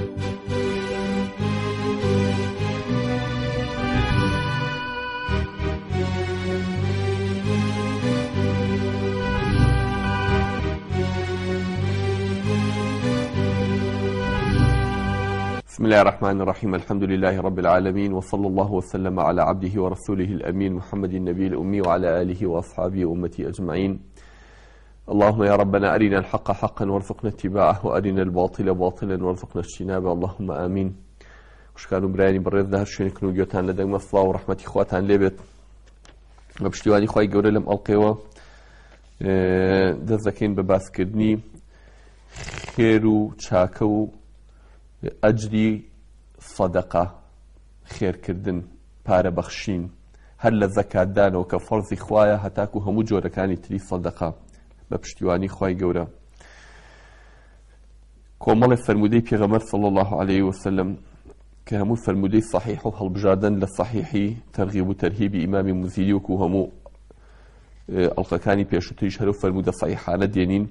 بسم الله الرحمن الرحيم الحمد لله رب العالمين وصلى الله وسلم على عبده ورسوله الأمين محمد النبي الأمي وعلى آله وأصحابه وأمته أجمعين اللهم يا ربنا أرنا الحق حقا وارزقنا اتباعه وأرنا الباطل باطلا وارزقنا اجتنابه اللهم آمين خوشکان و برایانی بەڕێز لە هەر شوێنێکن و گوێتان لە دەنگمە سڵاو و ڕەحمەتی خواتان لێبێت بە پشتیوانی خوای گەورە لەم ئەڵقەیەوە دەست دەکەین بە باسکردنی خێر و چاکە و ئەجری سەدەقە خێرکردن پارە بەخشین هەر لە زەکاتدانەوە کە فەرزی خوایە هەتاکو هەموو جۆرەکانی تری سەدەقە بە پشتیوانی خوای گەورە کۆمەڵێ فەرموودەی پێغەمبەر صلی اللە علیه وسلم کە هەموو فەرموودەی صحیح و هەڵبژاردن لە صحیحی تەرغیب و تەرهیبی ئیمامی موزیری وەکو هەموو ئەڵقەکانی پێشووتریش هەرو فەرموودە صحیحانە دێنین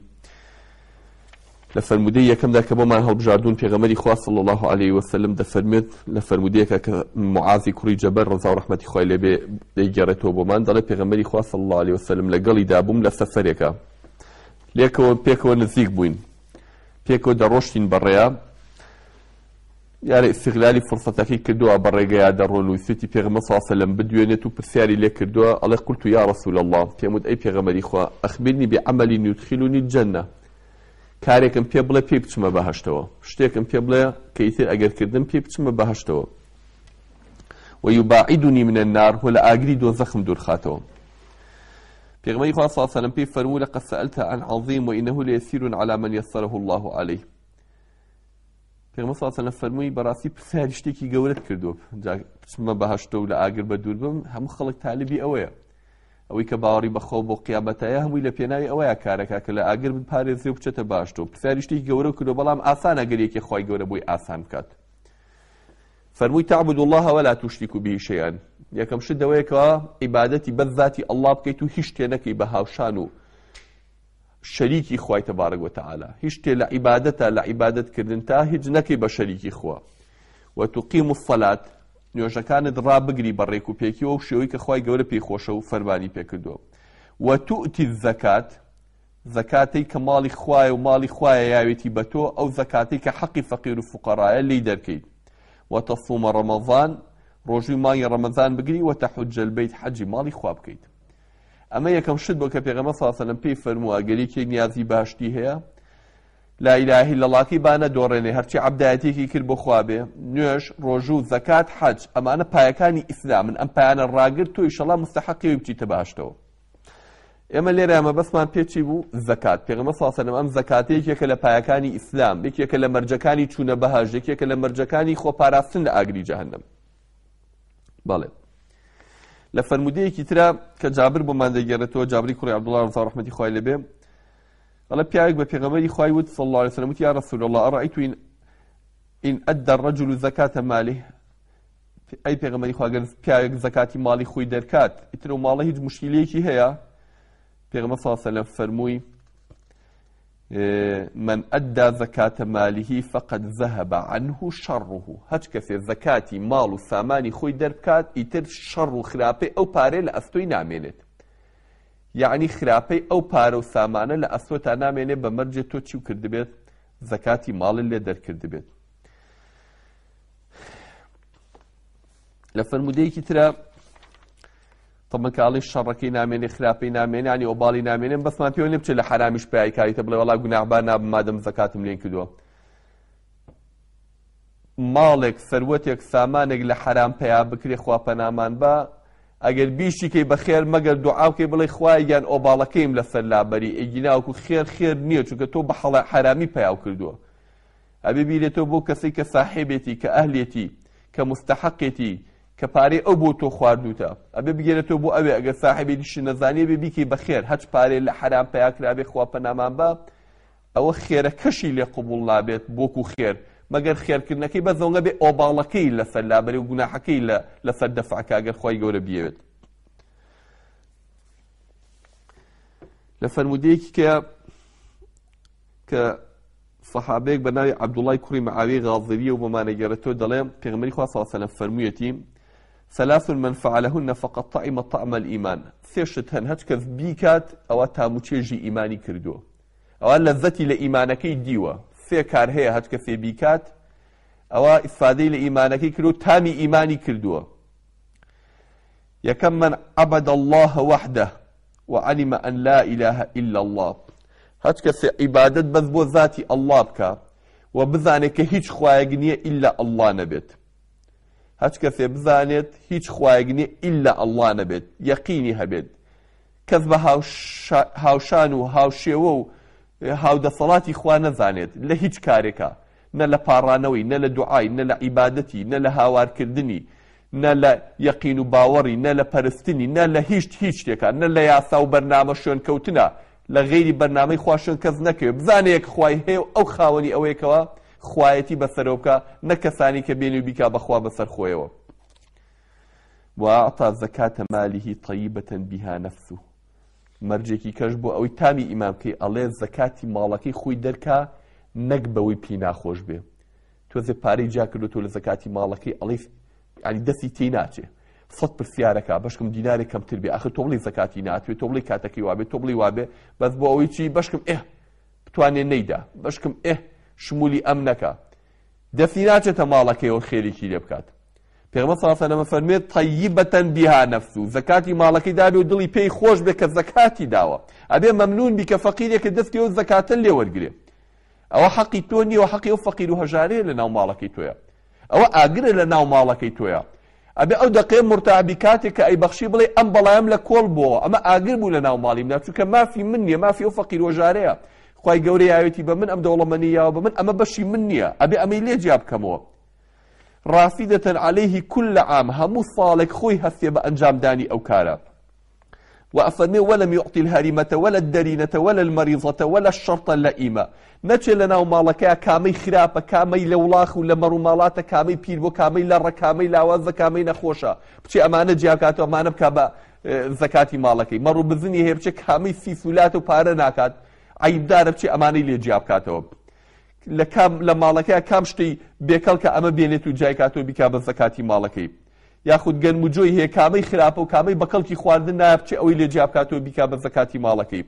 لە فەرموودەی یەکەمدا کە بۆمان هەڵبژاردوون پێغەمبەری خوا صلی الله علیه وسلم دەفەرمێت لە فەرموودەیەکە کە معاذی کوڕی جەبەل ڕەزا و ڕەحمەتی خوای لێبێ دەیگێڕێتەوە بۆمان دەڵێ پێغەمبەری خوا صلی الله علیه وسلم لەگەڵیدا بووم لە سەفەرێکە لێکەوە پێکەوە نزیک بووین پێکەوە دەڕۆشتین بە ڕێیا دیارە ئیستغلالی فرسەتەکەی کردووە بە ڕێگەیا دەڕۆن و ویستویەتی پێغەمبەر صلی اللە علیه وسلم بدوێنێت و پرسیاری لێ کردووە ئەڵێ قلت یا رسول اللە پێم وت ئەی پێغەمبەری خوا اخبرنی بعمل یدخلنی الجنە کارێکم پێ بڵێ پێی بچمە بەهەشتەوە شتێکم پێ بڵێ کە ئیتر ئەگەر کردم پێی بچمە بەهەشتەوە ويباعدني من النار هو لە ئاگری دۆزەخم دوورخاتەوە پێغەمبەری خوا صلی اللە علیه وسلم پێی فەرموو لقد سألت عن عظیم وإنه ليسير على من يسره الله عليه پێغەمبەر صلی اللە علیه وسلم فەرمووی بەڕاستی پرسیاری شتێکی گەورەت کردووە جا بچمە بەهەشتە و لە ئاگر بە دوور بم هەموو خەڵک تاالبی ئەوەیە ئەوەی کە باوەڕی بەخوا بۆ قیامەتایە هەمووی لە پێناوی ئەوەیە کارەکە کە لە ئاگر بپارێزێ و بچێتە باشتەوە پرسیاری شتێکی گەورە کردو بەڵام ئاسان ئەگەر یەکێ خوای گەورە بۆی ئاسان بکات فەرمووی تعبد اللە ولا تشرک به شیئا یەکەم شت ئەوەیە کەوا عیبادەتی بەس ذاتی اللە بکەیت و هیچ شتێ نەکەی بە هاوشان و شەریکی خوای تبارک وتعالی هیچ شتێ لە عیبادەتە لە عیبادەت کردن تا هیچ نەکەی بە شەریکی خوا وتقیم الصلاة نوێژەکانت ڕابگری بە ڕێک و پێکی و شێوەی کە خوای گەورە پێی خۆشە و فەرمانی پێکردووە وتؤتی الزکات زەکاتەی کە ماڵی خوایە و ماڵی خوایە یاوێتی بە تۆ، ئەو زەکاتەی کە حەقی فەقیر و فوقەڕایە لێی دەرکەیت. وتصوم رمضان، ڕۆژووی مانگی ڕەمەزان بگری، وتحج البیت، حەجی ماڵی خوا بکەیت. ئەمە یەکەم شت بوو کە پێغەمبەر صلی اللە علیه و سلم پێی فەرمووە ئەگەر یەکێک نیازی بەهەشتی هەیە لا اله الا اللە کەی با نەدۆڕێنێ هەرچی عەبدایەتیەکی کرد بۆ خوا بێ نوێژ ڕۆژوو زەکات حەج ئەمانە پایەکانی ئیسلامن ئەم پایانە ڕاگرت تۆ ئیشەڵا مستەحەقی ئەوەی بچیتە بەهەشتەوە ئێمە لێرە مەبەستمان پێ چی بوو؟ زەکات. پێغەمبەر صلی اللە علیه و سلم ئەم زەکاتە یەکێکە لە پایەکانی ئیسلام، یەکێکە لە مەرجەکانی چوونە بەهەشت، یەکێکە لە مەرجەکانی خۆپاراستن لە ئاگری جەهەنەم. بەڵێ. لە فەرموودەیەکی ترا کە جابر بۆمان دەگێڕێتەوە جابری کوڕی عەبدوڵڵا ڕەزا و ڕەحمەتی خوای لێ بێ ئەڵێ پیاوێک بە پێغەمبەری خوای وت صلی الله علیه وسلم وتی یا رسول الله أرأيت إن إن أدى الرجل زكاة ماله ئەی پێغەمبەری خوا گەر پیاوێک زەکاتی ماڵی خۆی دەرکات ئیتر ئەو ماڵە هیچ مشکیلەیەکی هەیە پێغەمبەر صلی الله علیه وسلم فەرمووی من أدى زكاة ماله فقد ذهب عنه شره هەچ کەسێ زەکاتی ماڵ و سامانی خۆی دەربکات ئیتر شەڕ و خراپەی ئەو پارەی لە ئەستۆی نامێنێت یعنی خراپەی ئەو پارە و سامانە لە ئەستۆتا نامێنێت بە مەرجێ تۆ چی کردبێت زەکاتی ماڵت لێ دەرکردبێت لە فەرمودەیەکی ترە طبعا کاڵی شەڕەکەی نامێنێ خراپەی نامێنێ ینی ئۆباڵی نامێنێ بەسمان پێوە نەبچێت لە حرامیش پای کاریتە بڵێ وەڵا گوناحبار نابم مادەم زەکاتم لێن کردووە ماڵێک سەروەتێک سامانێک لە حرام پیا بکرێ خوا پەنامان بە ئەگەر بیشیکەی بەخێر مەگەر دوعا بکەی بڵێ خوایە گیان ئۆباڵەکەیم لەسەر لابەری ئەگیناوەکو خێر خێر نییە چونکە تۆ بە حەرامی پیاو کردووە ئەبێ بیرێتەوە بۆ کەسەی کە ساحێبێتی، کە ئەهلێتی، کە موستەحەقێتی، کە پارەی ئەو بۆ تۆ خواردووتە. ئەبێ بگەرێتەوە بۆ ئەوێ، ئەگەر ساحێبێتیشی نەزانی ئەبێ بیکەی بە خێر، هەچ پارەیە لە حەرام پەیا کرابێ خوا پەنامان با، ئەوە خێرەکەشی لێ قبوڵ نابێت وەکو خێر، مەگەر خێرکردنەکەی بەس ئەوەنگە بێ ئۆباڵەکەی لەسەر لابەرێ و گوناحەکەی لە لەسەر دەفع کا گەر خوای گەورە بیەوێت. لە فەرموودەیەکی کە کە. سەحابەیەک بە ناوی عەبدوڵای کوڕی معاویەی غاضریە و بۆمان ئەگێڕێتەوە دەڵێ پێغەمبەری خوا صلی اللە علیه وسلم فەرموویەتی ثلاث من فعلهن فقد طعم طعم الایمان سێ شت هەن هەچ کەس بیکات ئەوە تام و چێژی ئیمانی کردووە ئەوە لەزەتی لە ئیمانەکەی دیوە سێ کار هەیە هەچ کەسێ بیکات ئەوە ئیسفادەی لە ئیمانەکەی کردو تامی ئیمانی کردووە یەکەم من عبد الله وحده وعلم ان لا اله الا اللە هەچ کەسێ عیبادەت بەس بۆ زاتی اللە بکا و بزانێت کە هیچ خوایەک نییە ئیلا اللە نەبێت هەچ کەسێ بزانێت هیچ خوایەک نییە ئیلا اللە نەبێت یەقینی هەبێت کەس بە هاوشان و هاوشێوە و هاودەسەڵاتی خوا نەزانێت لە هیچ کارێکا نە لە پاڕانەوەی، نە لە دوعای، نە لە عیبادەتی، نە لە هاوارکردنی، نە لە یەقین و باوەڕی، نە لە پەرستنی، نە لە هیچ هیچ شتێکا، نە لە یاسا و بەرنامە شوێنکەوتنا، لە غەیری بەرنامەی خوا شوێن کەس نەکەوێ، بزانێ یەک خوای هەیە و ئەو خاوەنی ئەوەیە کەوا خوایەتی بەسەرەوە بکا، نەک کەسانی کە بێنی و بیکا بە خوا بەسەر خۆیەوە. وأعطى زکاة ماله طیبة بها نفسه. مەرجێکی کەش بۆ ئەوەی تامی ئیمان بکەی ئەڵێ زەکاتی ماڵەکەی خۆی دەرکا نەک بەوەی پێی ناخۆش بێ تۆزێ پارەی جیا کردو لە زەکاتی ماڵەکەی ئەڵێ ینی دەستی تێی ناچێ سەد پرسیارەکە بەشکم دینارێک کەمتر بێ ئاخر تۆ بڵی زەکاتی ناتوێ تۆ بڵی کاتەکەی وابێ تۆ بڵی وابێ بەس بۆ ئەوەی چی بەشکم ئێ بتوانێ نەیدا بەشکم ئێ شمولی ئەم نەکا دەستی ناچێتە ماڵەکەیەوە خێرێکی لێ بکات پێغەمبەر صلی اللە علیه و سلم فەرموێ طیبە بها نفسه زەکاتی ماڵەکەی دابێ و دڵی پێی خۆش بێ کە زەکاتی داوە ئەبێ مەمنون بی کە فەقیرێکە دەست کەوت زەکاتە لێ وەرگرێ ئەوە حەقی تۆ نییە و حەقی ئەو فەقیر و هەژارەیە لە ناو ماڵەکەی تۆیە ئەوە ئاگرە لە ناو ماڵەکەی تۆیە ئەبێ ئەو دەقەیە مرتاحبی کاتێک کە ئەیبەخشی بڵێ ئەم بەڵایم لە کۆڵ بۆ ئەمە ئاگر بوو لە ناو ماڵی مندا چونکە مافی من نییە مافی ئەو فەقیر وەژارەیە خوای گەورە یاوێتی بە من ئەم دەوڵەمەنی یاوە بە من ئەمە بەشی من نییە ئەبێ ئەمەی لێ جیا بکەمەوە رافدة علیه کل عام هەموو ساڵێک خۆی هەستێ بە ئەنجامدانی ئەو کارە و ئەفەرمێ ولم یعطی الهریمة ولا الدرینة ولا المریضة ولا الشرط اللئیم نەچێ لە ناو ماڵەکەیا کامەی خراپە کامەی لە وڵاخ و لە مەڕ و ماڵاتە کامەی پیر بۆ کامەی لەڕە کامەی لاوازە کامەی نەخۆشە بچێ ئەمانە جیاکاتەوە ئەمانە بکا بە زەکاتی ماڵەکەی مەڕ و بزنی هەیە بچێ کامەی سیسولاتە و پارە ناکات عەیبدارە بچێ ئەمانەی لێ جیا بکاتەوە لە کام لە ماڵەکەیا کام شتەی بێکەڵکە ئەمە بێنێت و جای کاتەوە بیکا بە زەکاتی ماڵەکەی یاخود گەنم و جۆی هەیە کامەی خراپە و کامەی بەکەڵکی خواردن نایە بچێ ئەوەی لێ جیا بکاتەوە بیکا بە زەکاتی ماڵەکەی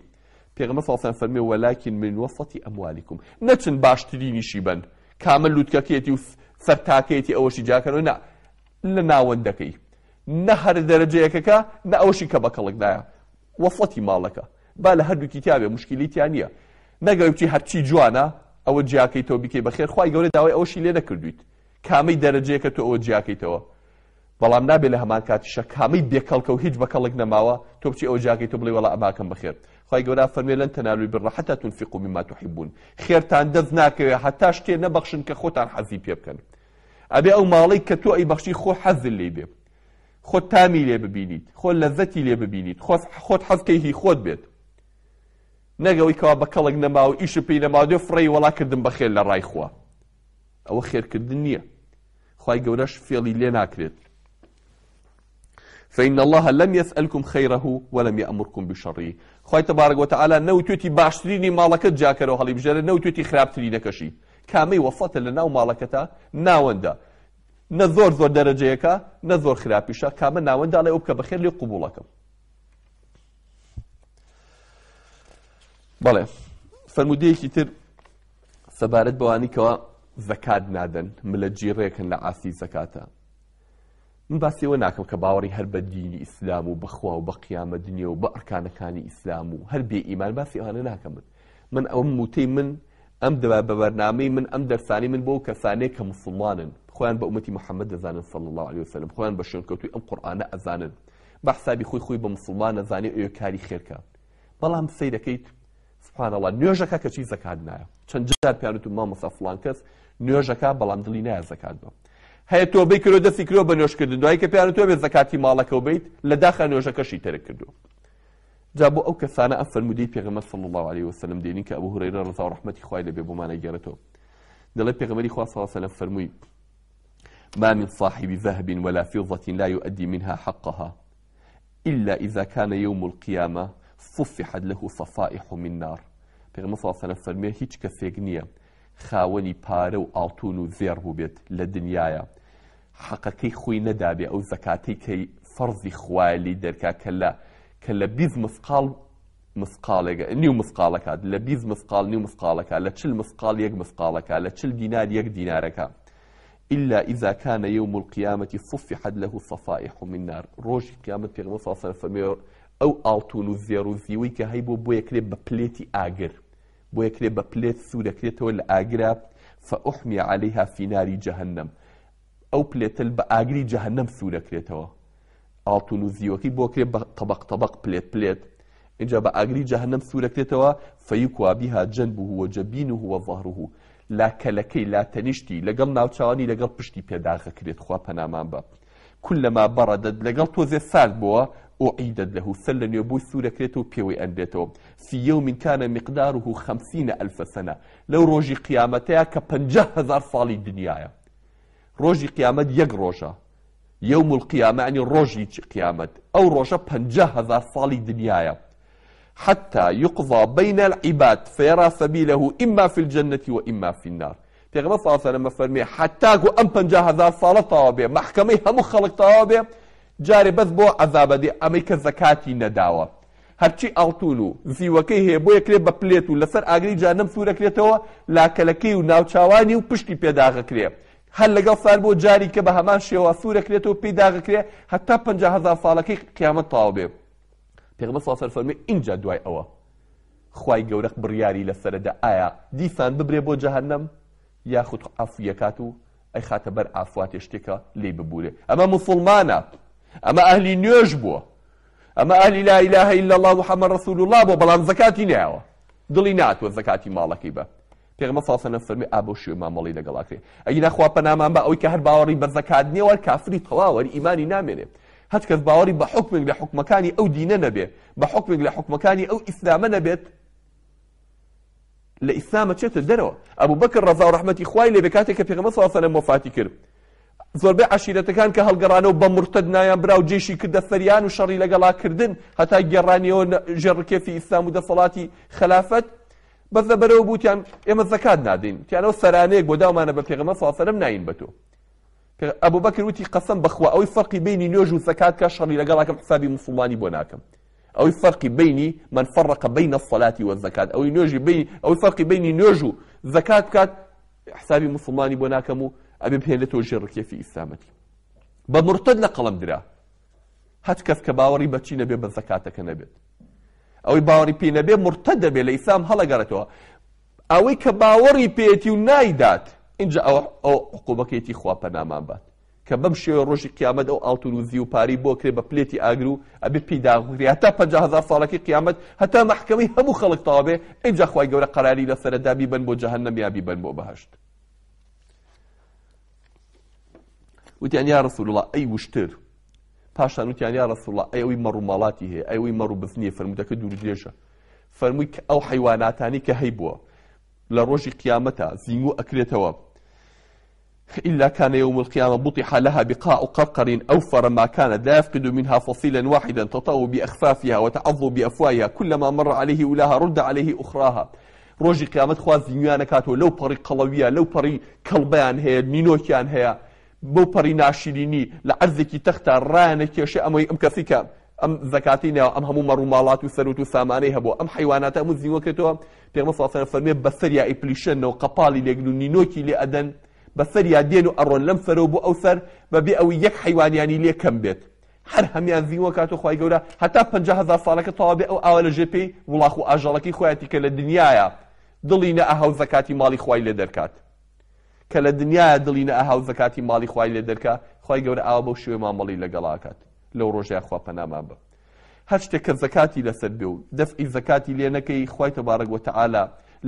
پێغەمبەر صلی الله علیه و سلم فەرمی ولکن من وسط اموالکم نەچن باشترینیشی بن کامە لوتکەکەیەتی و سەرتاکەیەتی ئەوەشی جاکەنەوە نا لە ناوەندەکەی نە هەر دەرەجەیەکەکە نە ئەوەشی کە بەکەڵک نایە وەسەتی ماڵەکە با لە هەردووکی تیا بێ موشکیلەی تیا نییە نەک ئەوەی بچی هەرچی جوانە ئەوە جیاکەیتەوە بیکەی بەخێر خوای گەورە داوای ئەوەشی لێ نەکردویت کامەی دەرەجەیەکە تۆ ئەوە جیاکەیتەوە بەڵام نابێ لە هەمان کاتیشە کامەی بێکەڵکە و هیچ بەکەڵک نەماوە تۆ بچی ئەوە جیاکەیتەوە بڵێ وەڵا ئەماکەم بەخێر خوای گەورە فەرمێ لن تنالوا البر حتى تنفقوا مما تحبون خێرتان دەست ناکەوێ هەتا شتێ نەبەخشن کە خۆتان حەزی پێ بکەن ئەبێ ئەو ماڵەی کە تۆ ئەی بەخشی خۆ حەزت لێی بێ خۆت تامی لێ ببینیت خۆت لەزەتی لێ ببینیت خۆت خۆت حەز کەی هی خۆت بێت نەک ئەوەی کەوا بە کەڵک نەما و ئیشت پێی نەما دێ فڕێی وەڵا کردم بە خێر لە ڕای خوا ئەوە خێرکردن نییە خوای گەورەش فێڵی لێ ناکرێت فإن الله لم يسألكم خيره ولم يأمركم بشره خوای تبارک وتعالى نەوتوێتی باشترینی ماڵەکەت جاکەرەوە هەڵیبژێرە نەوتوێتی خراپترینەکەشی کامەی وەسەتە لە ناو ماڵەکەتا ناوەندە نە زۆر زۆر دەرەجەیەکە نە زۆر خراپیشە کامە ناوەندە ئەڵێ ئەو بکە بەخێر لێ قوبوڵەکەم بەڵێ فەرمودەیەکی تر سەبارەت بەوانی کەوا زەکات نادەن ملە جیڕێکن لە ئاستی زەکاتە من باسی ئەوە ناکەم کە باوەڕی هەر بە دینی ئیسلام و بەخوا و بە قیامەت نییە و بە ئەرکانەکانی ئیسلام و هەر بێ ئیمان باسی ئەوانە ناکەم من من ئەوم موتەی من ئەم دەبا بە بەرنامەی من ئەم دەرسانی من بۆ کەسانێک کە مسلمانن خۆیان بە ئومەتی محەممەد دەزانن صلی الله علیه وسلم خۆیان بە شوێنکەوتوی ئەم قورئانە ئەزانن بە حسابی خۆی خۆی بە مسلمان ئەزانێ ئەوێ کاری خێرکە بەڵام سەیرەکەیت سبحان اللە نوێژەکە کەچی زەکات نایە چەند جار پیان وتم مامۆستا فڵان کەس نوێژەکە بەڵام دڵی نایە زەکات بە هەیە تۆبەی کرۆ دەستی کرۆ بە نوێژکردن دوایی کە پیان تۆ بێ زەکاتی ماڵەکەو بیت لە داخە نوێژەکەشی تەرک کردو جا بۆ ئەو کەسانە ئەم فەرموودەی پێغەمبەر صلی الله علیه وسلم دێنین کە ئەبو هورەیرە ڕەزا و ڕەحمەتی خوای لێ بێ بۆمان ئەگێڕێتەوە دەڵێ پێغەمبەری خوا صلی الله علیه وسلم فەرمووی ما من صاحب ذهب ولا فضة لا يؤدي منها حقها الا اذا کان یوم القیامە صفحت له صفائح من نار پێغەمبەر صلی اللە علیه و سلم فەرمووی هیچ کەسێک نییە. خاوەنی پارە و ئاڵتون و زێڕ بووبێت لە دنیایا حەقەکەی خۆی نەدابێ ئەو زەکاتەی کە فەرزی خوایە لێی دەرکا کە لە کە لە 20 مسقاڵ مسقاڵێک نیو مسقاڵەکات لە 20 مسقاڵ نیو مسقاڵەکە لە چل مسقاڵ یەک مسقاڵەکە لە چل دینار یەک دینارەکە إلا إذا كان يوم القيامة صفحت له صفائح من نار ڕۆژی قیامەت پێغەمبەر صلی الله علیه و سلم فەرمی ئەو ئاڵتون و زێڕ و زیوەی کە هەیبوو بۆ یەکرێ بە پلێتی ئاگر بۆ یەکرێ بە پلێت سوورەکرێتەوە لە ئاگرا فأحمي عليها في نار جهنم ئەو پلێتە بە ئاگری جەهەنەم سوورەکرێتەوە ئاڵتون و زیوەکەی بۆ کرێ بە تەبەق تەبەق پلێت پلێت اینجا بە ئاگری جەهەنەم سوورەکرێتەوە فيكوى بها جنبه وجبينه وظهره لا کەلەکەی لا تەنیشتی لەگەڵ ناوچوانی لەگەڵ پشتی پێداغەکرێت خوا پەنامان بە كلما بردت لەگەڵ تۆزێ سارد بووە أعيدت له سەر لە نوێ بۆی سوورەکرێتەوە پێوەی ئەنرێتەوە في يوم كان مقداره خمسين ألف سنة لەو ڕۆژی قیامەتەیە کە 50 هزار ساڵی دنیاە ڕۆژی قیامەت یەک ڕۆژە یوم القیامە یعنی ڕۆژی قیامەت ئەو ڕۆژە 50 هزار ساڵی دنیاە حتى يقضى بين العباد فيرى سبيله إما في الجنة وإما في النار پێغەمبەر صلی الله علیه و سلم فەرمی حتا کو ئەم 50 هزار ساڵە تەواو بێ مەحکەمەی هەموو خەڵک تەواو بێ جارێ بەس بۆ عەزابە دێ ئەمەی کە زەکاتی نەداوە هەرچی ئاڵتون و زیوەکەی هەیە بۆ یەکرێ بە پلێت و لەسەر ئاگری جانەم سوورەکرێتەوە لاکەلەکەی و ناوچاوانی و پشتی پێداغەکرێ هەر لەگەڵ سار بۆ جاری کە بە هەمان شێوە سوورەکرێتەوە پێی داغەکرێ هەتا 50 هزار ساڵەکەی قیامەت تەواو بێ. پێغەمبەر صلی الله علیه و فەرمی ئینجا دوای ئەوە خوای گەورە بڕیاری لەسەرەدا ئایا دیسان ببرێ بۆ جەهەنەم یاخود عەفویەکات و ئەیخاتە بەر عافواتێ شتێکە لێی ببورێ. ئەمە موسڵمانە، ئەمە ئەهلی نوێژ بووە، ئەمە ئەهلی لا اله الا الله محمد رسول الله بووە، بەڵام زەکاتی نایەوە، دڵی ناتوە زەکاتی ماڵەکەی بە. پێغەمبەر صلی الله علیه و سلم فەرمی ئا بەو شێوەیە مامەڵەی لەگەڵ ئەکرێ. ئەگینا خوا پەنامان با ئەوەی کە هەر باوەڕی بە زەکات نییە وەر کافری تەواوە، هەر ئیمانی نامێنێ. هەچ کەس باوەڕی بە حوکمێک لە حوکمەکانی ئەو دینە نەبێ، بە حوکمێک لە حوکمەکانی ئەو ئیسلامە نەبێت، لە ئیسلام ئەچێتە دەرەوە. ئەبوبەکر ڕەزا و ڕەحمەتی خوای لێ بێ کاتێک کە پێغەمبەر صلی اللە علیه و سلم وەفاتی کرد زۆربەی عەشیرەتەکان کە هەڵگەڕانەوە بە مورتەد ناویان برا و جێشی کردە سەریان و شەڕی لەگەڵا کردن هەتا گێڕانیەوە ژێر ڕکێفی ئیسلام و دەسەڵاتی خەلافەت بەس لەبەرەوە بوتیان ئێمە زەکات نادەین تیانەوە سەرانەیەک بۆ داومانە بە پێغەمبەر صلی اللە علیه و سلم ناین بە تۆ. ئەبوبەکر وتی قەسەم بەخوا ئەوەی فەرقی بینی نوێژ و زەکات کا شەڕی لەگەڵاکەم حسابی موسڵمانی بۆ ناکەم. ئەوەی فەرقی بەینی من فرق بین الصلاة والزکاة ئەوەی نوێژی بین ئەوەی فەرقی بینی نوێژ و زەکات بکات حسابی موسڵمانی بۆ ناکەم و ئەبێ بهێنێتەوە ژێر ڕکێفی ئیسلامەتی. بە مرتد لە قەڵەم درا. هەچ کەس کە باوەڕی بە چی نەبێ بە زەکاتەکە نەبێت. ئەوەی باوەڕی پێی نەبێ مرتد دەبێ لە ئیسلام هەڵەگەڕێتەوە. ئەوەی کە باوەڕی پێیەتی و نایدات ئینجا ئەوە ئەو عقوبەکەیەتی خوا پەنامان بات. کە بەم شێوەیە ڕۆژی قیامەت ئەو ئاڵتون و زیو و پارەی بۆ کرێ بە پلێتی ئاگر و ئەبێ پێی داغ بکرێ هەتا 50 هەزار ساڵەکەی قیامەت هەتا مەحکەمەی هەموو خەڵک تەواو بێ ئینجا خوای گەورە قەراری لەسەرە دا بیبەن بۆ جەهەنەم یا بیبەن بۆ بەهەشت. وتیان یا رسول الله ئەی وشتر پاشان وتیان یا رسول الله ئەی ئەوی مەڕ و ماڵاتی هەیە ئەی ئەوی مەڕ و بزنیە فەرموودەکە دوور درێژە فەرمووی کە ئەو حەیواناتانی کە هەیبووە لە ڕۆژی قیامەتە زینگوو ئەکرێتەوە إلا كان يوم القيامة بطح لها بقاع قرقر أوفر ما كانت لا يفقد منها فصيلا واحدا تطأ بأخفافها وتعض بأفواهها كلما مر عليه أولاها رد عليه أخراها ڕۆژی قیامەت خوا زیندویان ئەکاتەوە لەو پەڕی قەڵەویە لەو پەڕی کەڵبەیان هەیە نینۆکیان هەیە بەو پەڕی ناشرینی لە عەرزێکی تەختا ڕایانە کێشێ ئەمەی ئەم کەسی کە ئەم زەکاتی ناوە ئەم هەموو مەڕ و ماڵات و سەروت و سامانەی هەبوو ئەم حیواناتە هەموو زیوەکرێتەوە پێغەمبەر صلی اللە علیه و سلم فەرمووی بەسەریا ئەیپلیشێنەوە قەپاڵی لێگرن و نینۆکی لێ ئەدەن بەسەریا دێن و ئەڕۆن لەم سەرەوە بۆ ئەو سەر بەبێ ئەوەی یەک حەیوانیانی لێ کەم بێت هەر هەمیان زیوە کات و خوای گەورە هەتا 50 هەزار ساڵەکە تەواو بێ ئەو ئاوە لە ژێر پێی وڵاخ و ئاژەڵەکەی خۆیەتی کە لە دنیایا دڵی نەئەها و زەکاتی ماڵی خوای لێ دەرکات کە لە دنیایا دڵی نەئەها و زەکاتی ماڵی خوای لێ دەرکا خوای گەورە ئاوا بەو شێوەیە مامەڵەی لەگەڵا ئەکات لەو ڕۆژەیا خوا پەنامان بە. هەر شتێک کە زەکاتی لەسەر بێ و دەفعی زەکاتی لێ نەکەی خوای تبارک وتعالی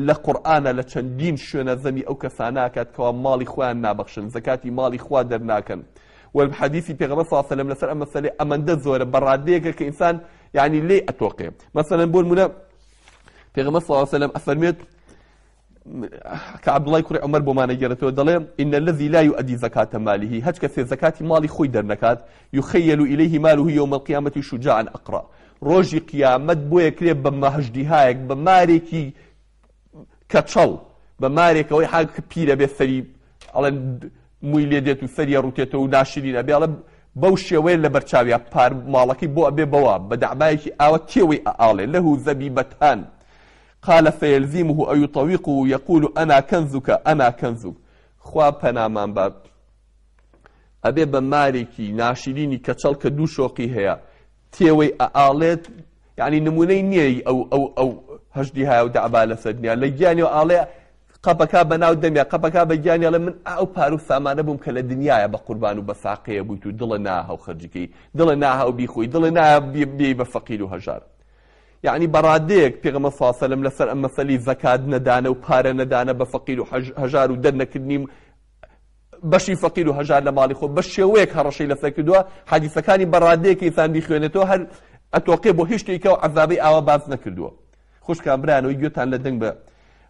لە قورئانا لە چەندین شوێنە زەمی ئەو کەسانە ئەکات کەوا ماڵی خۆیان نابەخشن زەکاتی ماڵی خوا دەرناکەن و حەدیثی پێغەمبەر صلی الله علیه و سلم لەسەر ئەم مەسەلەی ئەمەندە زۆرە بە ڕادەیەکە کە ئینسان یعنی لێی ئەتۆقێ مەسەلەن بۆ نمونە پێغەمبەر صلی الله علیه و سلم ئەفەرمێت کە عەبدوڵای کوڕی عومەر بۆمان ئەگێڕێتەوە دەڵێ إن الذي لا يؤدي زكاة ماله هەچ کەسێ زەکاتی ماڵی خۆی دەرنەکات يخيل إليه ماله يوم القيامة شجاعا أقرع ڕۆژی قیامەت بۆ یەکرێ بە مەهژدیهایەک بە مارێکی کەچەڵ. بە مارێکەوەی حاک پیرە بێ سەری ئەڵێن مووی لێ دێت و سەری ئەڕووتێتەوە و ناشرین ئەبێ، ئەڵێ بەو شێوەیە لەبەر چاویا پار ماڵەکەی بۆ ئەبێ بەوە بە دەعبایەکی ئاوە تێوەی ئەئاڵێ له زبیبتان قال فیلزمه او یطوقه یقول انا کنزک انا کنزک خوا پەنامان با ئەبێ بە مارێکی ناشرینی کەچەڵ کە دوو شۆقی هەیە تێوەی ئەئاڵێت یعنی نمونەی نییە ئەو ئەو ئەو هەشدی هاو دەعبا لەسەر دنیا لە گیانی و ئاڵێ قەپەکا بە ناو دەمیا قەپەکا بە گیانی ئەڵێ من ئەو پارو سامانە بووم کە لە دنیایا بە قوربان و بە ساقەیە بوویت و دڵە ناهەو خەرجی دڵە ناهەو بیخۆی دڵە نایە بێی بە فەقیر و هەژار یعنی بەڕادەیەک پێغەمبەر صلی الله علیه و سلم لەسەر ئەم مەسەلی زەکات نەدانە و پارە نەدانە بە فەقیر و هەژار و دەرنەکردنی بەشی فەقیر و هەژار لە ماڵی خۆ بە شێوەیەک هەڕەشەی لەسەر کردووە حەدیسەکانی بەڕادەیەک ئینسان بیخوێنێتەوە هەر ئەتۆقێ بۆ هیچ شتێکە و عەزابەی ئاوا باس نەکردووە خوشکان برایان ئەوەی گوێتان لە دەنگ بە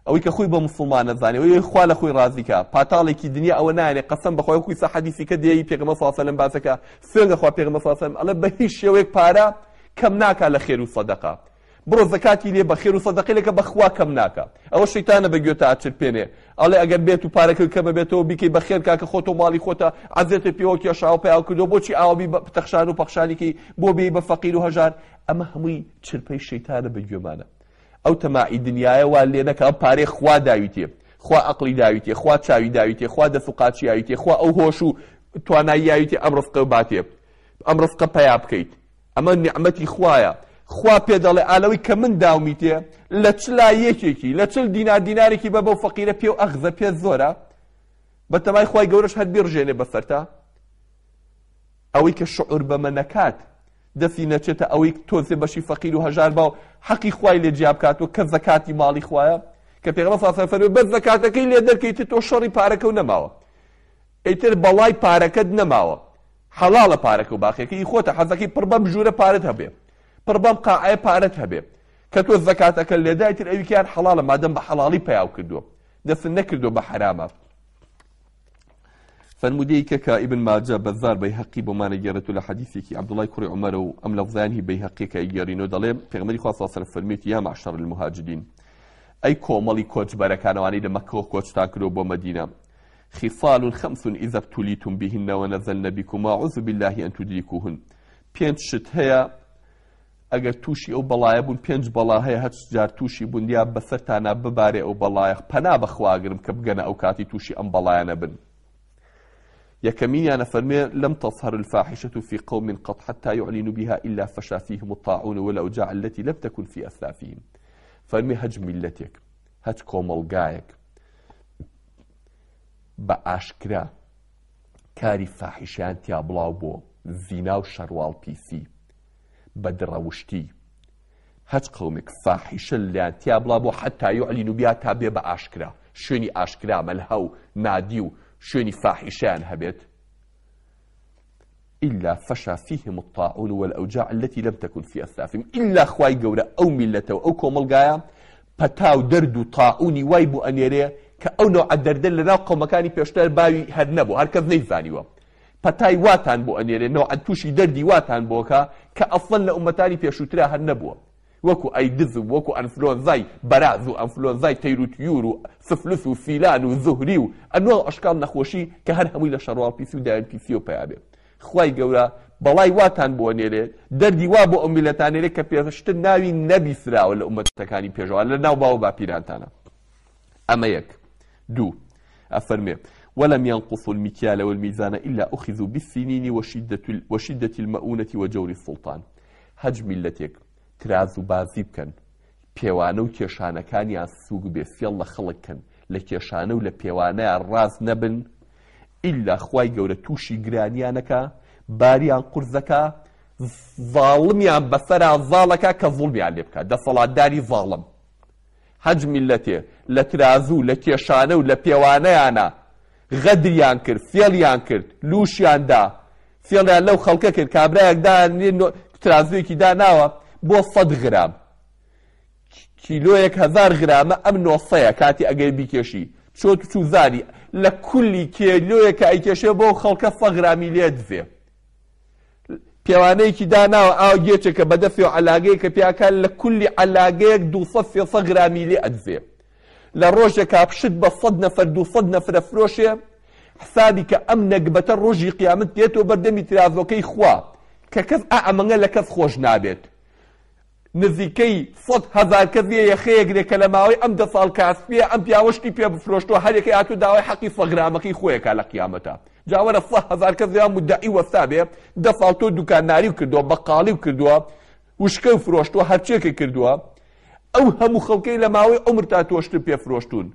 ئەوەی کە خۆی بە موسڵمان نەزانێ ئەوەی خوا لە خۆی ڕازی کا پاتاڵێکی دنیا ئەوە نایەنێ قەسەم بەخوای وەکو ئیسا حەدیسی کە دێی پێغەمبەر صلی الله علیه و سلم باسەکە سوێند دەخوا پێغەمبەر صلی الله علیه و سلم ئەڵێ بە هیچ شێوەیەک پارە کەم ناکا لە خێر و سەدەقە بڕۆ زەکاتی لێ بە خێر و سەدەقەی لەکە بەخوا کەم ناکا ئەوە شەیتانە بە گوێتا ئەچرپێنێ ئەڵێ ئەگەر بێت و پارەکە کەمە بێتەوە بیکەی بە خێر کاکە خۆتۆ ماڵی خۆتە عەزێتت پێوە کێشاوە پەیاو کردووە بۆچی ئاوا بی بە تەخشان و پەخشانی کەی بۆ بێی بە فەقیر و هەژار ئەمە هەمووی چرپەی شەیتانە بە گوێمانە ئەو تەماعی دنیایە وا لێ نەکا ئەم پارەیە خوا داویتێ خوا ئەقڵی داویتێ خوا چاوی داویتێ خوا دەست و قاچی یاویتێ خوا ئەو هۆش و توانایی یاویتێ ئەم ڕزقە باتێ ئەم ڕزقە پەیا بکەیت ئەمە نیعمەتی خوایە خوا پێ دەڵێ ئالەوەی کە من داومیتێ لە چلا یەکێکی لە چل دینار دینارێکی بە بەو فەقیرە پێ و ئەخزە پێ زۆرە بەتەمای خوای گەورەش هەر بیڕژێنێ بەسەرتا ئەوەی کە شعور بەمە نەکات دەستی نەچێتە ئەوەی تۆزێ بەشی فەقیر و هەژار با و حەقی خوای لێ جیا بکاتەوە کە زەکاتی ماڵی خوایە کە پێغەمبەر صلی الله علیه و فەرمووی بەس زەکاتەکەی لێ دەرکەیت تۆ شەڕی پارەکە و نەماوە ئیتر بەڵای پارەکەت نەماوە حەڵاڵە پارەکە و باقیەکە ئی خۆتە حەزەکەی پڕ بەم ژوورە پارەت هەبێ پڕ بەم قاعەیە پارەت هەبێ کە تۆ زەکاتەکە لێدا ئیتر ئەویکیان حەڵاڵە مادەم بە حەڵاڵی پەیاو کردووە دەست نەکردووە بە حەرامە فەرموودەیەکە کە ئیبن ماجە، بەزار، بەیهەقی بۆمان ئەگێڕێتەوە لە حەدیسێکی عەبدوڵای کوڕی عومەرە و ئەم لەفزەیان هی بەیهەقیە کە ئەیگێڕینەوە دەڵێ پێغەمبەری خوا صلی اللە علیه و سلم فەرموویەتی یا معشر المهاجرین ئەی کۆمەڵی کۆچبەرەکان ئەوانەی لە مەککەوە کۆچتان کردووە بۆ مەدینە خصال خمس اذا ابتلیتم بهن ونزلن بكم اعوذ بالله ان تدركوهن پێنج شت هەیە ئەگەر تووشی ئەو بەڵایە بوون پێنج بەڵا هەیە هەچ جار تووشی بوون یا بەسەرتانا ببارێ ئەو بەڵایە پەنا بەخوا ئەگرم کە بگەنە ئەو کاتی تووشی ئەم بەڵایانە بن یەکەمینیان ئەفەرموێ لم تظهر الفاحشة في قوم قط حتى يعلنوا بها إلا فشا فيهم الطاعون والأوجاع التي لم تكن في أسلافهم فەرمی هەچ میلەتێک هەچ کۆمەڵگایەک بە ئاشکرا کاری فاحیشیان تیا بڵاو بۆ زینا و شەرواڵ پیسی بەدڕەوشتی هەچ قەومێک فاحیشە لێیان تیا بڵا بۆ حەتا یعلینو بیا تا بێ بە ئاشکرا شوێنی ئاشکرا مەلها و نادی و شوێنی فاحیشەیان هەبێت إلا فشا فيهم الطاعون والأوجاع التي لم تكن في أسلافهم إلا خوای گەورە ئەو میلەتە و ئەو کۆمەڵگایە پەتا و دەرد و تاعونی وای بۆ ئەنێرێ کە ئەو نەوعە دەردە لەناو قەومەکانی پێشتر باوی هەر نەبوو هەر کەس نەیزانیوە پەتای واتان بۆ ئەنێرێ نەوعەن توشی دەردی واتان بۆکا کە ئەسڵەن لە ئوممەتانی پێشووترا هەر نەبووە وەکو ئەیدز و وەکو ئەنفلۆنزای بەراز و ئەنفلۆنزای تەیر و تیور و سفلس و فیلان و زوهری و ئەنواع و ئەشکاڵ نەخۆشی کە هەر هەمووی لە شەڕواڵ پیسی و داوێن پیسیەوە پەیا بێ خوای گەورە بەڵای واتان بۆ ئەنێرێ دەردی وا بۆ ئەو میللەتان نێرێ کە پێشتر ناوی نەبیسراوە لە ئوممەتەکانی پێشەوە لە ناو باو و باپیرانتانە ئەمە یەک. دوو، ئەفەرموێ، ولم ینقصوا المکیال والمیزان الا اخذوا بالسنین وشدة المئونة وجور السلطان هەچ میللەتێک ترازو بازی بکەن پێوانە و کێشانەکانیان سووک بێ فێڵ لە خەڵک کەن لە کێشانە و لە پێوانەیان ڕاست نەبن ئیلا خوای گەورە تووشی گرانیانەکا باریان قورسەکا زاڵمیان بەسەرا زاڵەکا کە زوڵمیان لێ بکا دەسەڵاتداری زاڵم هەچ میللەتێ لە ترازوو، لە کێشانە و لە پێوانەیانا غەدریان کرد، فێڵیان کرد، لووشیان دا، فێڵیان لەو خەڵکە کرد، کابرایەک دانێ ترازوویەکی داناوە بۆ سەد غرام، کیلۆیەک هەزار غرامە، ئەم نۆسەیە کاتی ئەگەر بیکێشی، چۆت و چووزانی لە کولی کێلۆیەک کە ئەیکێشێ بۆ خەڵکە سە غرامی لێ دزێ. پێوانەیەکی داناوە ئاوە گێچێکە بە دەستیەوە عەلاگەیەکە پیاکە لە کولی عەلاگەیەک 200 300 غرامی لێ ئەدزێ. لە ڕۆژێکا شت بە سەد نەفەر دووسەد نەفرە فرۆشێ حسابی کە ئەم نەگبەتە ڕۆژی قیامەت دێتەوە بەردەمی ترازۆکەی خوا کە کەس ئا ئەمەنگە لە کەس خۆش نابێت نزیکەی 100,000 کەس یە یەخەیەگرێ کە لە ماوەی ئەم دە ساڵ کاسپیە ئەم پیاوە شتی پێ بفرۆشتووە هەر یەکەی هاتوو داوای حەقی سە غرامەکەی خۆیەکا لە قیامەتا جا وەرە 100,000 کەس یا مدعی وەستا بێ دە ساڵ تۆ دوکاناریو کردووە بەقاڵیو کردووە وشکەو فرۆشتووە هەرچیەکە کردووە ئەو هەموو خەڵکەی لە ماوەی عومرتا تۆ شتت پێ فرۆشتوون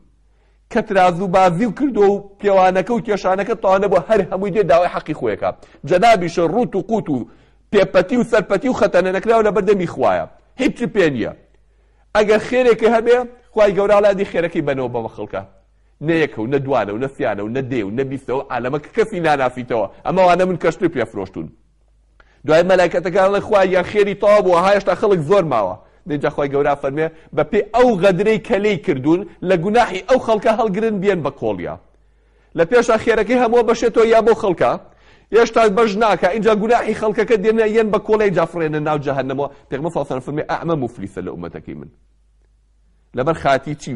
کە ترازو بازیو کردووە و پێوانەکە و کێشانەکە تەواو نەبووە هەر هەمووی دێ داوای حەقی خۆی ئەکا جەنابیشە ڕووت و قووت و پێپەتی و سەرپەتی و خەتەنە نەکراو لەبەر دەمی خوایە هیچی پێ نییە ئەگەر خێرێکی هەبێ خوای گەورە ئەڵێ ئەدی خێرەکەی بەنەوە بەمە خەڵکە نە یەکە و نە دوانە و نە سیانە و نە دێ و نە بیستەوە عالەمە کە کەسی ناناسیتەوە ئەمە وانە من کەشتر پێ فرۆشتوون دوای مەلایکەتەکان ئەڵێن خوایە گیان خێری تەواو بووە ها هێشتا خەڵک زۆر ماوە دەینجا خوای گەورە فەرمێ بەپێی ئەو غەدرەی کە لێی کردوون لە گوناحی ئەو خەڵکە هەڵگرن بیەن بە کۆڵیا لە پێشا خێرەکەی هەموو بەشێتەوە یا بۆ خەڵکە هێشتا بەش ناکا اینجا گوناحی خەڵکەکە دێنە یەن بە کۆڵێ اینجا فڕێنە ناو جەهەنەمەوە پێغەمبەر صلی الله علیه و سلم فەرمی ئەمە موفلیسە لە ئومەتەکەی من لەبەر خاتی چی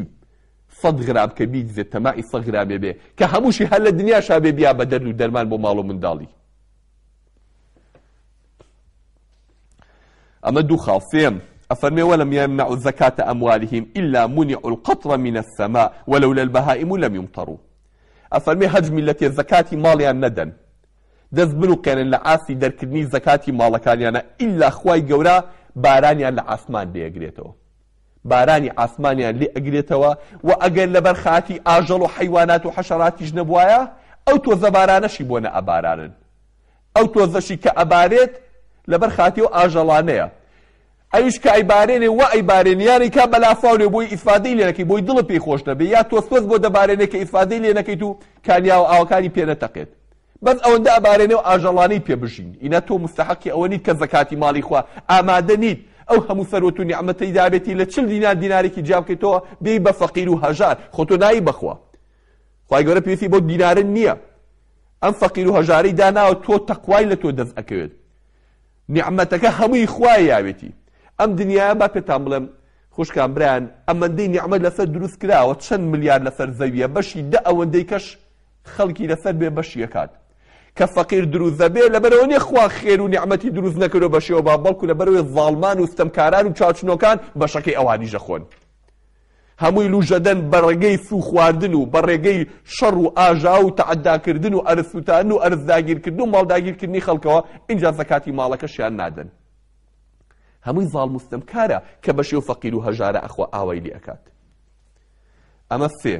سەد غرام کە بیدزێت تەماعی سەد غرامێ بێ کە هەمووشی هەر لە دنیاشا بێ بیا بە دەرد و دەرمان بۆ ماڵ و منداڵی ئەمە دوو خاڵ سێم ئەفەرمێ ولم يمنعوا زكاة أموالهم إلا منعوا القطر من السماء ولولا البهائم لم يمطروا ئەفەرمێ هەج میلەتێ زەکاتی ماڵیان نەدەن دەست بنوقێنن لە ئاستی دەرکردنی زەکاتی ماڵەکانیانە ئیلا خوای گەورە بارانیان لە ئاسمان لێگرێتەوە بارانی ئاسمانیان لێ ئەگرێتەوە و ئەگەر لەبەر خاتی ئاژەڵ و حەیوانات و حەشەراتیش نەبوایە ئەو تۆزە بارانەشی بۆ نەئەبارانن ئەو تۆزەشی کە ئەبارێت لەبەر خاتی ئەو ئاژەڵانەیە ئەویش کە ئەیبارێنێ وا ئەیبارێنێ یان ئەیکا بە لافاو لێ بۆی ئیسفادەی لێ نەکەی بۆی دڵت پێی خۆش نەبێ یا تۆز تۆز بۆ دەبارێنێ کە ئیسفادەی لێ نەکەیت و کانیاوە ئاوەکانی پێ نەتەقێت بەس ئەوەندە ئەبارێنێ و ئاژەڵانەی پێ بژین ئینا تۆ مستحقی ئەوە نیت کە زەکاتی ماڵی خوا ئامادە نیت ئەو هەموو سەروەت و نیعمەتەی دابێتی لە چل دینار دینارێکی جیا بکەیتەوە بێی بە فەقیر و هەژار خۆ تۆ نایی بەخوا خوای گەورە پێویستی بەو دینارە نییە ئەم فەقیر و هەژارەی داناوە تۆ تەقوای لە تۆ دەست ئەکەوێت نیعمەتەکە هەمووی خوای یاوێتی ئەم دنیاە با پێتان بڵێم خوشکان برایان ئەمەندەی نیعمەت لەسەر دروست کراوە چەند ملیار لەسەر زەویە بەشی دە ئەوەندەی کەش خەڵکی لەسەر بێ بەشی ئەکات کە فەقیر دروست دەبێ لەبەرەوە نیە خوا خێر و نیعمەتی دروست نەکردوە بەشێوە با بەڵکو لەبەرەوەی زاڵمان و ستەمکاران و چاوچنۆکان بەشەکەی ئەوانیش دەخۆن هەمووی لوژەدەن بە ڕێگەی سوو خواردن و بە ڕێگەی شەڕ و ئاژاوە و تەعەداکردن و ئەرز سووتاندن و ئەرز داگیرکردن و ماڵ داگیرکردنی خەڵکەوە ئینجا زەکاتی ماڵەکەشیان نادەن هەمووی زاڵم و ستەمکارە کە بەشێو فەقیر و هەژارە ئەخوا ئاوای لێ ئەکات ئەمە سێ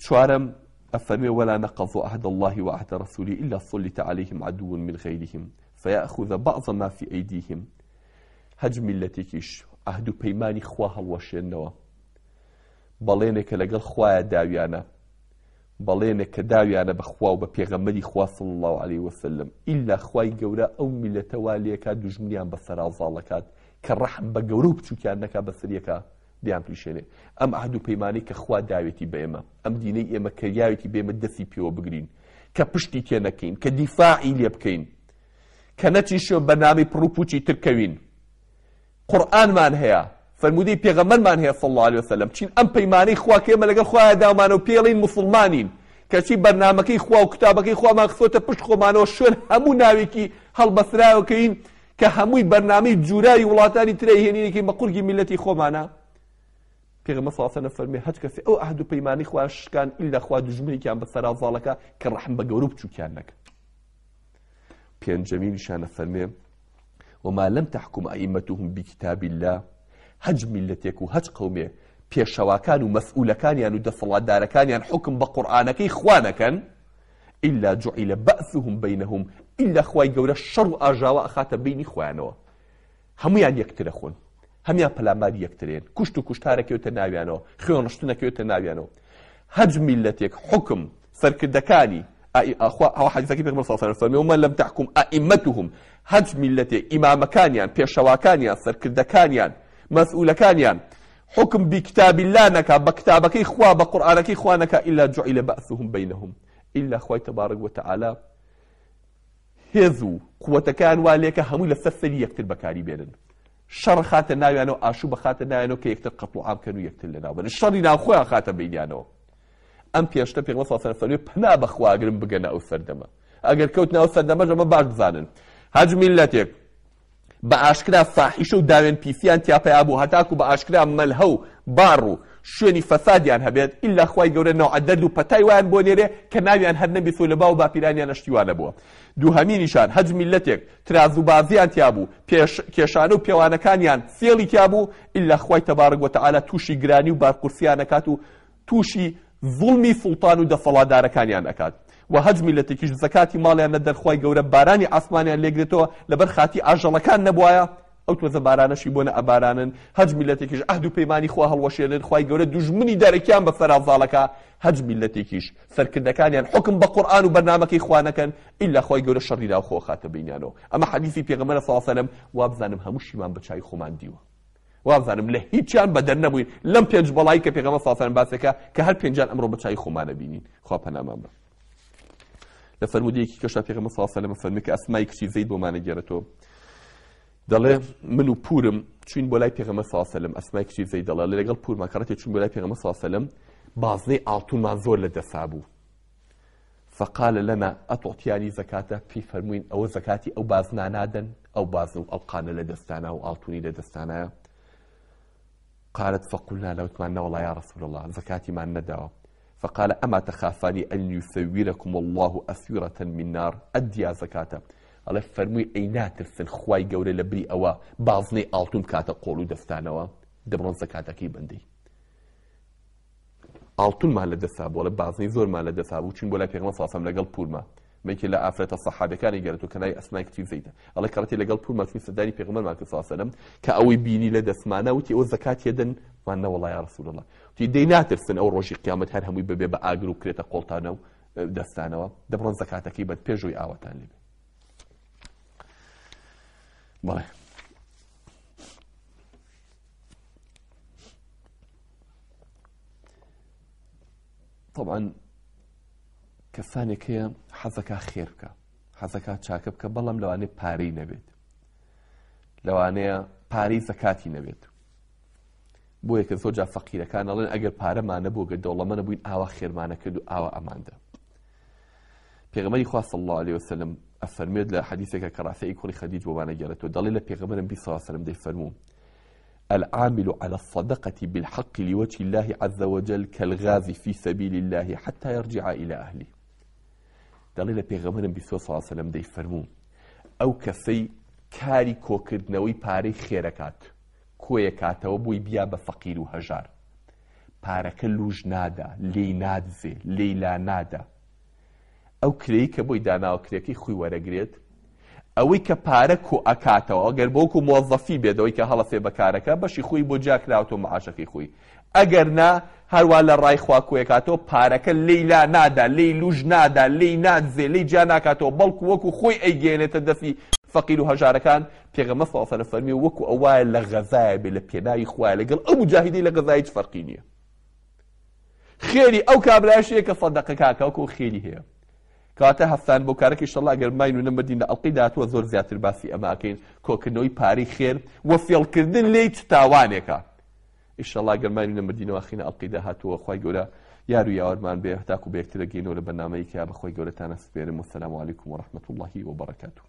چوارەم ئەفەرمێ ولا نقضوا عهد الله وعهد رسوله إلا سلط عليهم عدو من غيرهم فيأخذ بعض ما في أيديهم هەج میلەتێکیش عهد و پەیمانی خوا هەڵوەشێنەوە بەڵێنێکە لەگەڵ خوایە داویانە بەڵێنێک کە داویانە بە خوا و بە پێغەمبەری خوا صلی الله علیه وسلم ئیلا خوای گەورە ئەو میلەتە وا لێکا دوژمنیان بەسەرا زاڵەکات کە ڕەحم بە گەورە و بچووکیان نەکا بەسەریەکە بیانپلیشێنێ. ئەم عەهد و پەیمانەی کە خوا داوێتی بە ئێمە، ئەم دینەی ئێمە کە یاوێتی بە ئێمە دەستی پێوە بگرین، کە پشتی تێ نەکەین، کە دیفاعی لێ بکەین، کە نەچین شوێن بەرنامەی پڕ و پووچی تر کەوین. قورئانمان هەیە، فەرموودەی پێغەمبەرمان هەیە صلی اللە علیە وسلم، چین ئەم پەیمانەی خوا کە ئێمە لەگەڵ خوایە داومانە و پێی ئەڵێین موسڵمانین، کەچی بەرنامەکەی خوا و کتابەکەی خوامان خستۆتە پشت خۆمانەوە شوێن هەموو ناوێکی هەڵبەستراوە کەین کە هەمووی بەرنامەی جوراوی وڵاتانی ترە هێنین یەکەین بە قورگی میللەتی خۆمانە پێغەمبەر صلی الله علیه و فەرمی هەچ کەسێ ئەو عهد و پەیمانی خوا شکان ئیلا خوا دوژمنێکیان بە سەرا زاڵەکە کە ڕەحم بە گەورە و بچووکیان نەکە پێنجەمینیشانە فەرمێ وما لم تحكم أئمتهم بكتاب الله هەج میلەتێک و هەچ قومێ پێشەواکان و مەسئولەکانیان و دەسەڵاتدارەکانیان حکم بە قورئانەکەی خوا نەکەن الا جعل بأسهم بینهم ئیلا خوای گەورە شەڕ و ئاژاوە ئەخاتە بینی خۆیانەوە هەمویان یەکترە خۆن هەمیان پەلاماری یەکترێن کوشت و کوشتارەکەوتە ناویانەوە خوێن ڕشتنەکەوتە ناویانەوە هەج میلەتێک حکم سەرکردەکانی ئەوە حەدیثەکەی پێغەمبەر صلی الله علیه و سلم ومن لم تحكم ائمتهم هەج میلەتێک ئیمامەکانیان پێشەواکانیان سەرکردەکانیان مەسئولەکانیان حوکم بی کتاب اللە نەکا بە کتابەکەی خوا بە قورئانەکەی خوا نەکا الا جعل بأسهم بینهم الا خوای تبارک وتعالی هێز و قوتەکەیان وا لێکە هەمووی لەسەر سەری یەکتر بەکاری بێنن. شەڕ خاتە ناویانەوە ئاشوب خاتە ناویانەوە کە یەکتر قەتڵ و عام کەن و یەکتر لەناو بەرن شەڕی ناوخۆیان خاتە بینیانەوە ئەم پێشتە پێغەمبەر صلی الله علیه و فەرمی پەنا بەخوا ئەگرم بگەنە ئەو سەردەمە ئەگەر کەوتنە ئەو سەردەمەش ئەمە باش بزانن هەج میلەتێک بە ئاشکرا فاحیشە و داوێن پیسیان تیا پەیا بوو هەتاکو بە ئاشکرا مەلهە و باڕ و شوێنی فەسادیان هەبێت ئیلا خوای گەورە نەوعە دەرد و پەتای وایان بۆ نێرێ کە ناویان هەر نەبیست و لە باو باپیرانیان شتی وا نەبووە دووهەمینیشان هەج میللەتێک ترازوبازیان تیا بوو پێش کێشانە و پێوانەکانیان فێڵی تیا بوو ئیلا خوای تبارک وتعالی تووشی گرانی و بارقورسیان ئەکات و تووشی زوڵمی سوڵتان و دەسەڵاتدارەکانیان ئەکات وە هەج میللەتێکیش زەکاتی ماڵیان نەدەن خوای گەورە بارانی عاسمانیان لێگرێتەوە لەبەر خاتی ئاژەڵەکان نەبوایە ئەو تۆزە بارانەشی بۆ نەئەبارانن هەج میللەتێکیش عەهد و پەیمانی خوا هەڵوەشێنن خوای گەورە دوژمنی دەرەکیان بەسەرا زاڵەکا هەج میللەتێکیش سەرکردەکانیان حوکم بە قورئان و بەرنامەکەی خوا نەکەن ئیلا خوای گەورە شەڕی ناوخۆ خاتە بینیانەوە ئەمە حەدیسی پێغەمبەرە صلی اللە علیه و سلم وابزانم هەمووشیمان بە چاوی خۆمان دیوە وابزانم لە هیچیان بەدەر نەبووین لەم پێنج بەڵایی کە پێغەمبەر صلی اللە علیه و سلم باسێکە کە هەر پێنجان ئەمڕۆ بە چاوی خۆمانە بینین خوا پەنامان بە لە فەرموودەیەکی کەشا پێغەمبەر صلی اللە علیه و سلم فەرمی کە ئەسمای کچی زەید بۆمانە گێرێتەوە دەڵێ من و پورم چوین بۆ لای پێغەمبەر صلی اللە علیه و سلم ئەسمای کچی زەید دەڵێ لەگەڵ پورمان کەڕەتێ چوین بۆ لای پێغەمبەر صلی اللە علیه و سلم بازنەی ئاڵتونمان زۆر لە دەسا بوو فقال لنا أتعطياني زكاته پێی فەرمووین ئەوە زەکاتی ئەو بازنا نادەن ئەو بازن و ئەڵقانە لە دەستانا و ئاڵتونی لە دەستانایە قالت فقلنا له وتمان نەوەڵا یا رسول الله زەکاتیمان نەداوە فقال أما تخافان أن يسوركم الله أسورة من نار أديا زكاته ئەڵێ فەرمووی ئەی ناترسن خوای گەورە لە بری ئەوە بازنەی ئاڵتون بکاتە قۆڵ و دەستانەوە دەبڕۆن زەکاتەکەی بەندەی ئاڵتونمان لە دەستا بوو ئەڵێ بازنەی زۆرمان لە دەستا بوو چوین بۆ لای پێغەمبەر صلی الله لەگەڵ پورما مێکێ لە ئافرەتە سەحابەکانی گەرەتۆ کە ناوی ئەسمای کچی زەیدە ئەڵێ کەڕەتی لەگەڵ پورما چوین سەردانی پێغەمبەرمان کرد صلی الله علیه و کە ئەوەی بینی لە دەستمانە وتی ئەوە زەکات یەدەن وان نەوەڵا یا رسول الله وتی دەی ناترسن ئەو ڕۆژی قیامەت هەر هەمووی ببێ بە ئاگر و بکرێتە قۆڵتانە و دەستانەوە دەبڕۆن زەکاتەکەی بەد پێشەوەی ئاواتان لێبێ بەڵێ طبعا کەسانێک هەیە حەزەکە خێر بکە حەزەکە چاکە بکە بەڵام لەوانەیە پارەی نەبێت لەوانەیە پارەی زەکاتی نەبێت بۆیە کە زۆر جا فەقیرەکان ئەڵێن ئەگەر پارەمان نەبوو گەر دەوڵەمەنە بووین ئاوا خێرمانە کرد و ئاوا ئەماندا پێغەمبەری خوا صلی الله علیه وسلم ئەفەرمێت لە حەدیثێکە کە ڕافعی کوڕی خەدیج بۆمانە گێڕێتەوە دەڵێ لە پێغەمبەرم بی صلی الله علیه وسلم دەیفەرموو العامل على الصدقة بالحق لوجه الله عز وجل كالغازي في سبيل الله حتى يرجع إلى أهله دەڵێ لە پێغەمبەرم بیسۆ صلی الله علیه وسلم دەیفەرموو ئەو کەسەی کاری کۆکردنەوەی پارەی خێرەکات کۆیەکاتەوە بۆی بیا بە فەقیر و هەژار پارەکە لوژ نادا لێی نادزێ لێی لا نادا ئەو کرێی کە بۆی داناوە کرێکەی خۆی وەرەگرێت ئەوەی کە پارە کۆ ئەکاتەوە ئەگەر بۆ وەکو مۆزەفی بێت ئەوەی کە هەڵەسێ بە کارەکە بەشی خۆی بۆ جیا کراوەتەوە معاشەکەی خۆی ئەگەر نا هەروا لە ڕای خوا کۆیەکاتەوە پارەکە لێی لا نادا لێی لوژ نادا لێی نادزێ لێی جیا ناکاتەوە بەڵکو وەکو خۆی ئەیگەیەنێتە دەستی فەقیر و هەژارەکان پێغەمبەر صلی الله علیه و فەرمی وەکو ئەوایە لە غەزایە بێ لە پێناوی خوایە لەگەڵ ئەو مجاهیدەی لە غەزا هیچ فەرقی نییە خێری ئەو کابرایەش هەیە کە سەدەقە کاکە وەکو خێری هەیە کەواتە هەستان بۆ کارەکە ئیشەڵا ئەگەر ماین و نەمردین لە ئەڵقەی داهاتووە زۆر زیاتر باسی ئەمە ئەکەین کۆکردنەوەی پارەی خێر و فێڵکردن لێی چ تاوانێکە ئیشەڵا گەر ماین و نەمردینەوە خینە ئەڵقەی داهاتووە خوای گەورە یار و یاوەرمان بێ هەتاکو بە یەکتر ئەگەینەوە لە بەرنامەیەکیا بە خوای گەورەتان ئەسپێرم وەسەلام علیکم وەرحمەت اللە وبرکاته.